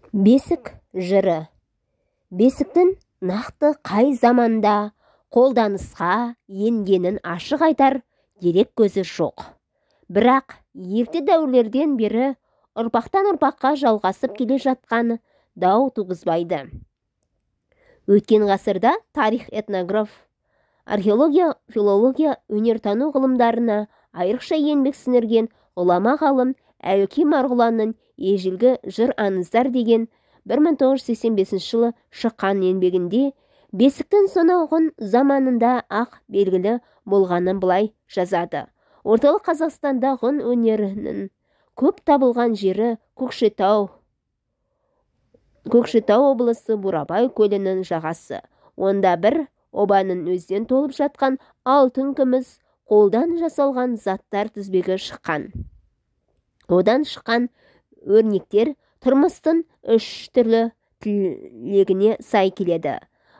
Бесік жыры. Бесіктің нақты қай заманда қолданысқа енгенін ашық айтар дерек көзі жоқ. Бірақ ерте дәуірлерден бері ұрпақтан ұрпаққа жалғасып келе жатқаны дау туғызбайды. Өткен ғасырда тарих, этнограф, археология, филология, өнертану ғылымдарына айрықша еңбек сіңірген ғұлама ғалым Әлкей Марғұланның «Ежелгі жыр аңыздар» деген 1985 жылы шыққан еңбегінде бесіктің сонау ғұн заманында ақ белгілі болғанын былай жазады. Орталық Қазақстанда ғұн өнерінің көп табылған жері Көкшетау облысы, Бурабай көлінің жағасы. Онда бір обаның өзінен толып жатқан алтын, күміс, қолдан жасалған заттар тізбегі шыққан. Одан шыққан өрнектер тұрмыстың үш түрлі тілегіне сай келеді: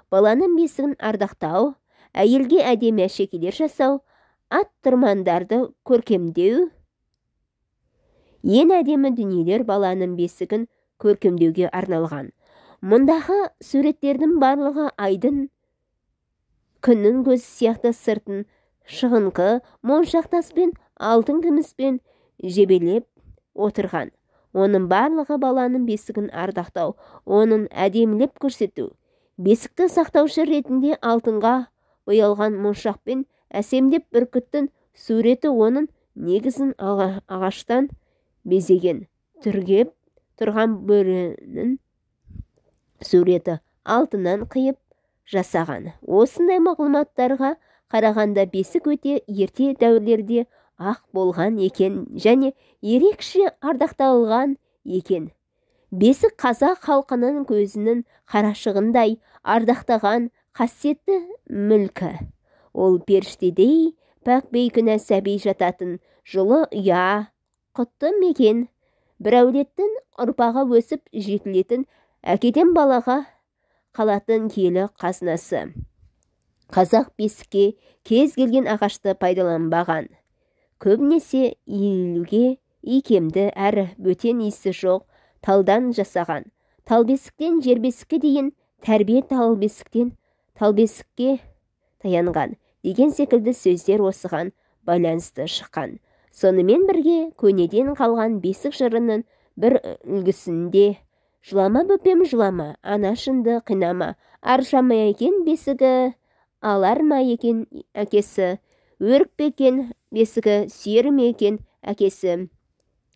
баланың бесігін ардақтау, әйелге әдемі әшекейлер жасау, ат тұрмандарды көркемдеу. Ең әдемі дүниелер баланың бесігін көркемдеуге арналған. Мұндағы суреттердің барлығы айдың, күннің көзі сияқты сыртын шығыңқы моншақ таспен, алтын, күміспен жебелеп отырған. Оның барлығы баланың бесігін ардақтау, оның әдемілеп көрсету. Бесікті сақтаушы ретінде алтынға боялған моншақпен әсемдеп бүркіттің суреті, оның негізін ағаштан безеген түргеп тұрған бөрінің суреті, алтыннан қиып жасаған. Осындай мағлұматтарға қарағанда, бесік өте ерте дәуірлерде ақ болған екен және ерекше ардақталған екен. Бесік — қазақ халқының көзінің қарашығындай ардақтаған қасиетті мүлкі. Ол періштедей пәк, бейкүнә сәби жататын жылы ұя, құтты мекен, бір әулеттің ұрпағы өсіп жетілетін, әкеден балаға қалатын киелі қазынасы. Қазақ бесікке кез келген ағашты пайдаланбаған. Көбінесе иілуге икемді әрі бөтен иісі жоқ талдан жасаған. Тал бесіктен жер бесікке дейін тәрбие тал бесіктен тал бесікке таянған деген секілді сөздер осыған байланысты шыққан. Сонымен бірге көнеден қалған бесік жырының бір үлгісінде: «Жылама, бөпем, жылама, анашыңды қинама. Арша ма екен бесігі, алар ма екен әкесі? Өрік пе екен бесігі, сүйер ме екен әкесі?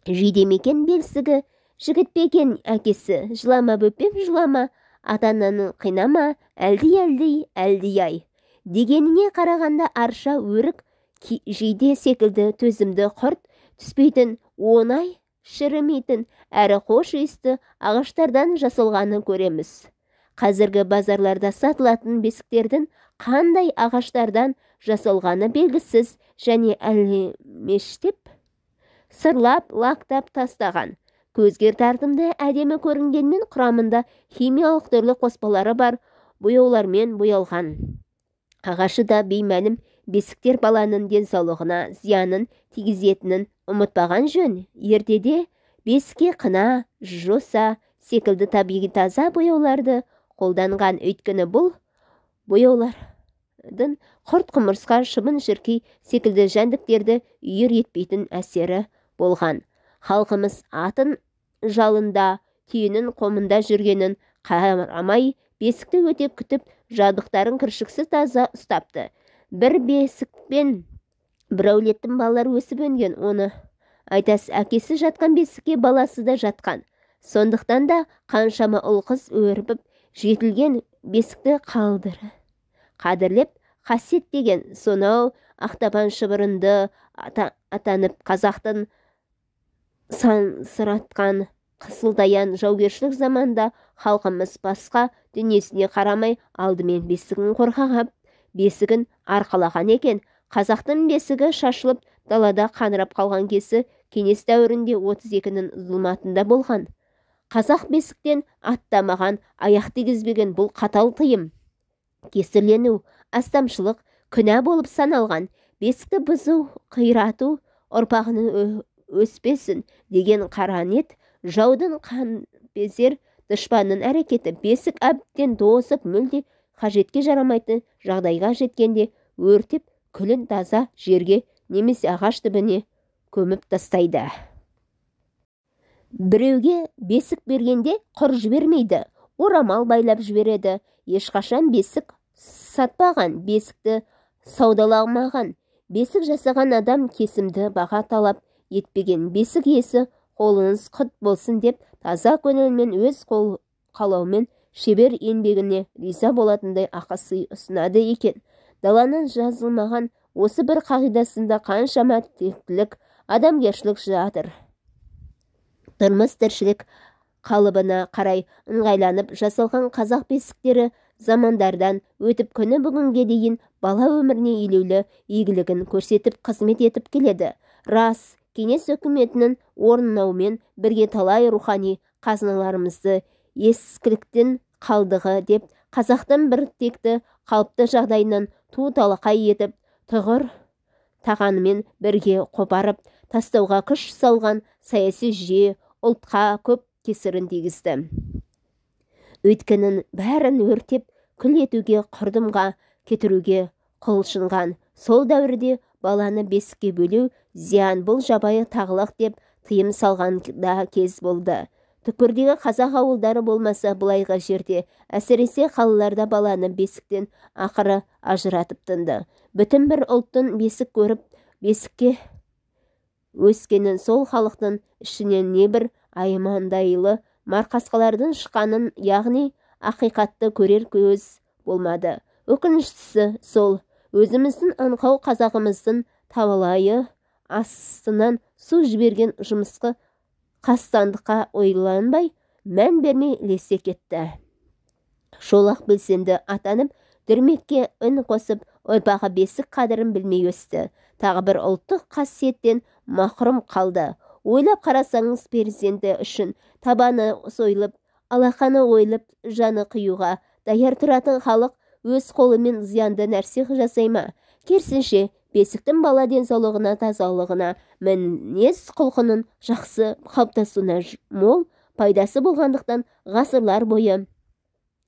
Жиде ме екен бесігі, жігіт пе екен әкесі? Жылама, бөпем, жылама, ата ананы қинама, әлди, әлди, әлди ай», — дегеніне қарағанда, арша, өрік, жиде секілді төзімді, құрт түспейтін, оңай шірімейтін әрі хош иісті ағаштардан жасалғанын көреміз. Қазіргі базарларда сатылатын бесіктердің қандай ағаштардан жасалғаны белгісіз және әлемештеп, сырлап, лактап тастаған. Көзге тартымды, әдемі көрінгенмен, құрамында химиялық түрлі қоспалары бар бояулармен боялған, ағашы да беймәлім бесіктер баланың денсаулығына зиянын тигізетінін ұмытпаған жөн. Ертеде бесікке қына, жоса секілді табиғи таза бояуларды қолданған, өйткені бұл бояулардың құрт құмырсқа, шыбын шіркей секілді жәндіктерді үйір етпейтін әсері болған. Халқымыз аттың жалында, түйенің қомында жүргенін қарамай, бесікті өте күтіп, жабдықтарын кіршіксіз таза ұстапты. Бір бесікпен бір әулеттің балалары өсіп өнген. Оны айтасыз, әкесі жатқан бесікке баласы да жатқан. Сондықтан да қаншама ұл қыз өрбіп жетілген бесікті қалдыры қадірлеп, қасиеттеген. Сонау ақтабан шұбырынды атанып, қазақтың сансыратқан қысылтаяң жаугершілік заманда халқымыз басқа дүниесіне қарамай, алдымен бесігін қорғап, бесігін арқалаған екен. Қазақтың бесігі шашылып, далада қаңырап қалған кезі кеңес дәуірінде, 32-нің зұлматында болған. Қазақ бесіктен аттамаған, аяқ тигізбеген. Бұл қатал тыйым, кесірлену, астамшылық, күнә болып саналған. Бесікті бұзу, қирату ұрпағының өспесін деген қара ниет, жаудың қаныпезер Дұшпанның әрекеті бесік әбден тозып, мүлде қажетке жарамайтын жағдайға жеткенде өртеп, күлін таза жерге немесе ағаш түбіне көміп тастайды. Біреуге бесік бергенде құр жібермейді, орамал байлап жібереді. Ешқашан бесік сатпаған, бесікті саудаламаған, бесік жасаған адам кесімді баға талап етпеген. Бесік иесі қолыңыз құт болсын деп таза көңілмен өз қол қалауымен шебер еңбегіне риза болатындай ақы сый ұсынады екен. Даланың жазылмаған осы бір қағидасында қаншама тектілік, адамгершілік жатыр. Тұрмыс тіршілік қалыбына қарай ыңғайланып жасалған қазақ бесіктері замандардан өтіп күні бүгінге дейін бала өміріне елеулі игілігін көрсетіп қызмет етіп келеді. Рас, кеңес үкіметінің орнауымен бірге талай рухани қазыналарымызды ескіліктің қалдығы деп қазақтың бір текті қалыпты жағдайынан ту талақай етіп тұғыр тағанымен бірге қопарып тастауға күш салған саяси жүйе ұлтқа көп кесірін тигізді. Өйткенін бәрін өртеп күл етуге, құрдымға кетіруге құлшынған. Сол дәуірде баланы бесікке бөлеу зиян, бұл жабайы тағылық деп тыйым салған да кез болды. Түкпірдегі қазақ ауылдары болмаса былайғы жерде, әсіресе қалаларда баланы бесіктен ақыры ажыратып тынды. Бүтін бір ұлттың бесік көріп, бесікке өскенін сол халықтың ішінен небір аймандайлы марқасқалардың шыққанын, яғни ақиқатты көрер көз болмады. Өкініштісі сол, өзіміздің аңқау қазағымыздың табалайы астынан су жіберген жұмысқы қастандыққа ойланбай, мән бермей ілесе кетті. Шолақ белсенді атанып, дүрмекке үн қосып, ұрпағы бесік қадірін білмей өсті. Тағы бір ұлттық қасиеттен мақұрым қалды. Ойлап қарасаңыз, перзенті үшін табаны сойылып, алақаны ойылып, жаны қиюға даяр тұратын халық өз қолымен зиянды нәрсе жасай ма? Керісінше, бесіктің бала денсаулығына, тазалығына, мінез құлқының жақсы қалыптасуына мол пайдасы болғандықтан ғасырлар бойы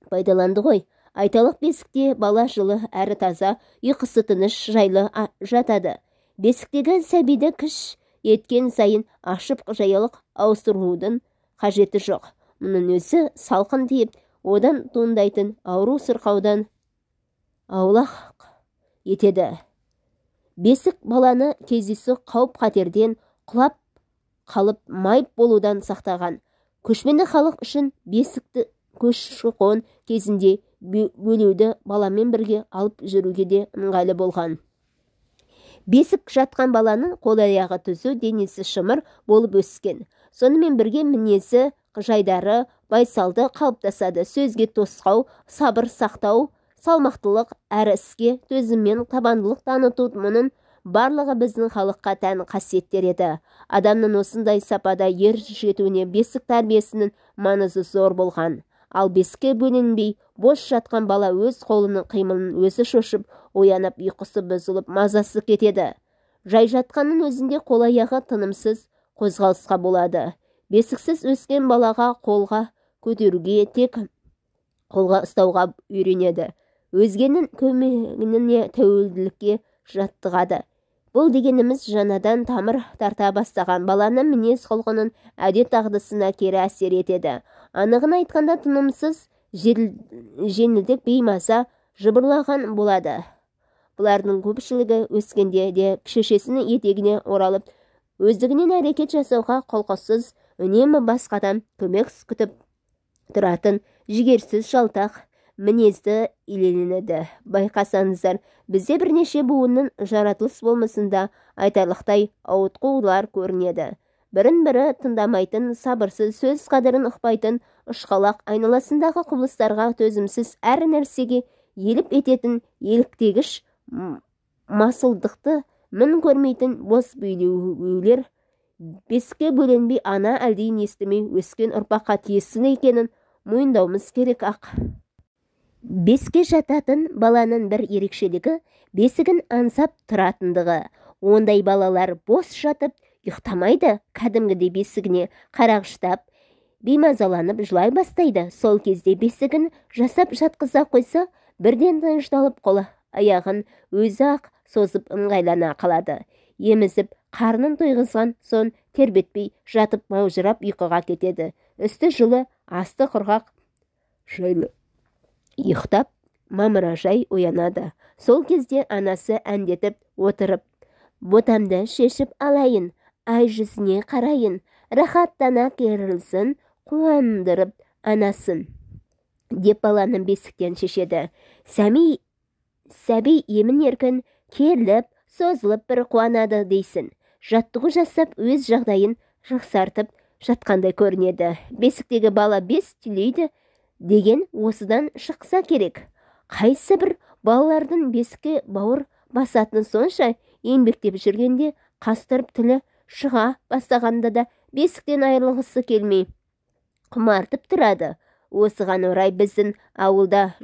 пайдаланды ғой. Айталық, бесікте бала жылы әрі таза, ұйқысы тыныш, жайлы жатады. Бесіктегі сәбиді кіш еткен сайын ашып жаялық ауыстырудың қажеті жоқ. Мұның өзі салқын тиіп, одан туындайтын ауру сырқаудан аулақ етеді. Бесік баланы кездейсоқ қауіп-қатерден, құлап қалып майып болудан сақтаған. Көшпенді халық үшін бесікті көші-қон кезінде бөлеуді баламен бірге алып жүруге де ыңғайлы болған. Бесік жатқан баланың қол-аяғы түзу, денесі шымыр болып өскен. Сонымен бірге мінезі жайдары, байсалды қалыптасады. Сөзге тосқау, сабыр сақтау, салмақтылық, әрі іске төзіммен табандылық таныту мұның барлығы біздің халыққа тән қасиеттер еді. Адамның осындай сапада ер жетуіне бесік тәрбиесінің маңызы зор болған. Ал бесікке бөленбей бос жатқан бала өз қолының қимылын өзі шошып, оянып, ұйқысы бұзылып, мазасы кетеді. Жай жатқанның өзінде қол-аяғы тынымсыз қозғалысқа болады. Бесіксіз өскен балаға қолға көтеруге, тек қолға ұстауға үйренеді. Өзгенің көмегіне тәуелділікке жаттығады. Бұл дегеніміз жаңадан тамыр тарта бастаған баланың мінез құлқының әдет дағдысына кері әсер етеді. Анығын айтқанда, тынымсыз, жеңілдік, беймаза, жыбырлаған болады. Бұлардың көпшілігі өскенде де шешесінің етегіне оралып, өздігінен әрекет жасауға құлқысыз, үнемі басқадан көмек күтіп тұратын жігерсіз, жалтақ мінезді иеленеді. Байқасаңыздар, бізде бірнеше буынның жаратылыс болмысында айтарлықтай ауытқулар көрінеді. Бірін-бірі тыңдамайтын, сабырсыз, сөз қадірін ұқпайтын, ұшқалақ, айналасындағы құбылыстарға төзімсіз, әр нәрсеге еліп ететін, еліктегіш, масылдықты мін көрмейтін бос билеулер бесікке бөленбей, ана әлдиін естімей өскен ұрпаққа тиесілі екенін мойындауымыз керек ақ. Бесікке жататын баланың бір ерекшелігі бесігін аңсап тұратындығы. Ондай балалар бос жатып ұйықтамайды, кәдімгідей бесігіне қарағыштап, беймазаланып жылай бастайды. Сол кезде бесігін жасап жатқыза қойса, бірден тынышталып, қолы аяғын өзі-ақ созып ыңғайлана қалады. Емізіп, қарнын тойғызған соң тербетпей жатып маужырап ұйқыға кетеді. Үсті жылы, асты құрғақ, жайлы ұйықтап, мамыражай оянады. Сол кезде анасы әндетіп отырып, ботамды шешіп алайын, ай жүзіне қарайын, рахаттана керілсін, қуандырып анасын, деп баланы бесіктен шешеді. Сәби емін-еркін керіліп, созылып бір қуанады дейсің. Жаттығу жасап, өз жағдайын жақсартып жатқандай көрінеді. Бесіктегі бала бес түлейді деген осыдан шықса керек. Қайсы бір балалардың бесікке бауыр басатыны сонша, еңбектеп жүргенде қастырып тілі шыға бастағанда да бесіктен айырылғысы келмей құмартып тұрады. Осыған орай біздің ауылда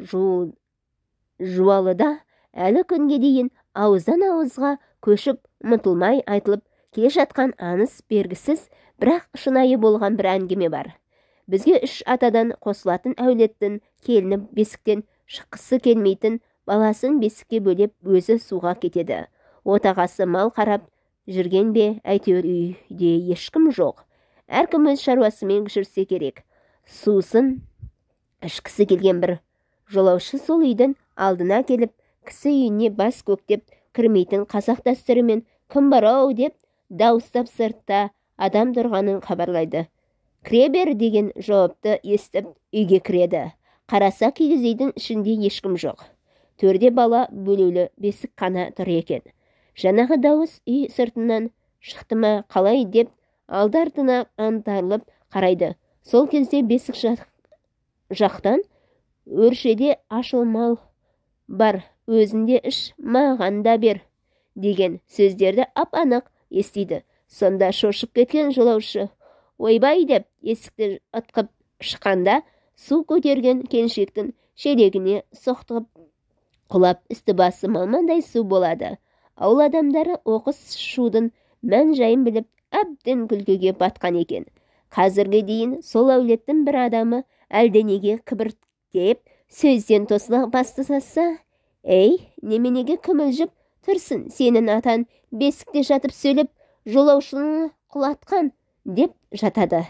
Жуалыда әлі күнге дейін ауыздан ауызға көшіп ұмытылмай айтылып келе жатқан аңыз бергісіз, бірақ шынайы болған бір әңгіме бар. Бізге үш атадан қосылатын әулеттің келіні бесіктен шыққысы келмейтін баласын бесікке бөлеп, өзі суға кетеді. Отағасы мал қарап жүрген бе, әйтеуір үйде ешкім жоқ. Әркім өз шаруасымен жүрсе керек. Сусын ішкісі келген бір жолаушы сол үйдің алдына келіп, кісі үйіне бас көктеп кірмейтін қазақ дәстүрімен кім бар ау деп дауыстап сыртта адам тұрғанын хабарлайды. Кіре бер деген жауапты естіп үйге кіреді. Қараса, киіз үйдің ішінде ешкім жоқ. Төрде бала бөлеулі бесік қана тұр екен. Жаңағы дауыс үй сыртынан шықты ма қалай деп алды-артына аңтарылып қарайды. Сол кезде бесік жақтан өршеде ашылмал бар, өзінде іш, маған да бер деген сөздерді ап-анық естиді. Сонда шошып кеткен жолаушы ойбай деп есікті ытқып шыққанда, су көтерген келіншектің шелегіне соқтығып құлап, үсті басы малмандай су болады. Ауыл адамдары оқыс шудың мән жайын біліп, әбден күлкіге батқан екен. Қазірге дейін сол әулеттің бір адамы әлденеге кібіртіктеп сөзден тосыла бастаса, «Ей, неменеге күмілжіп тұрсың, сенің атаң бесікте жатып сөйлеп, жолаушыны құлатқан», деп жатады.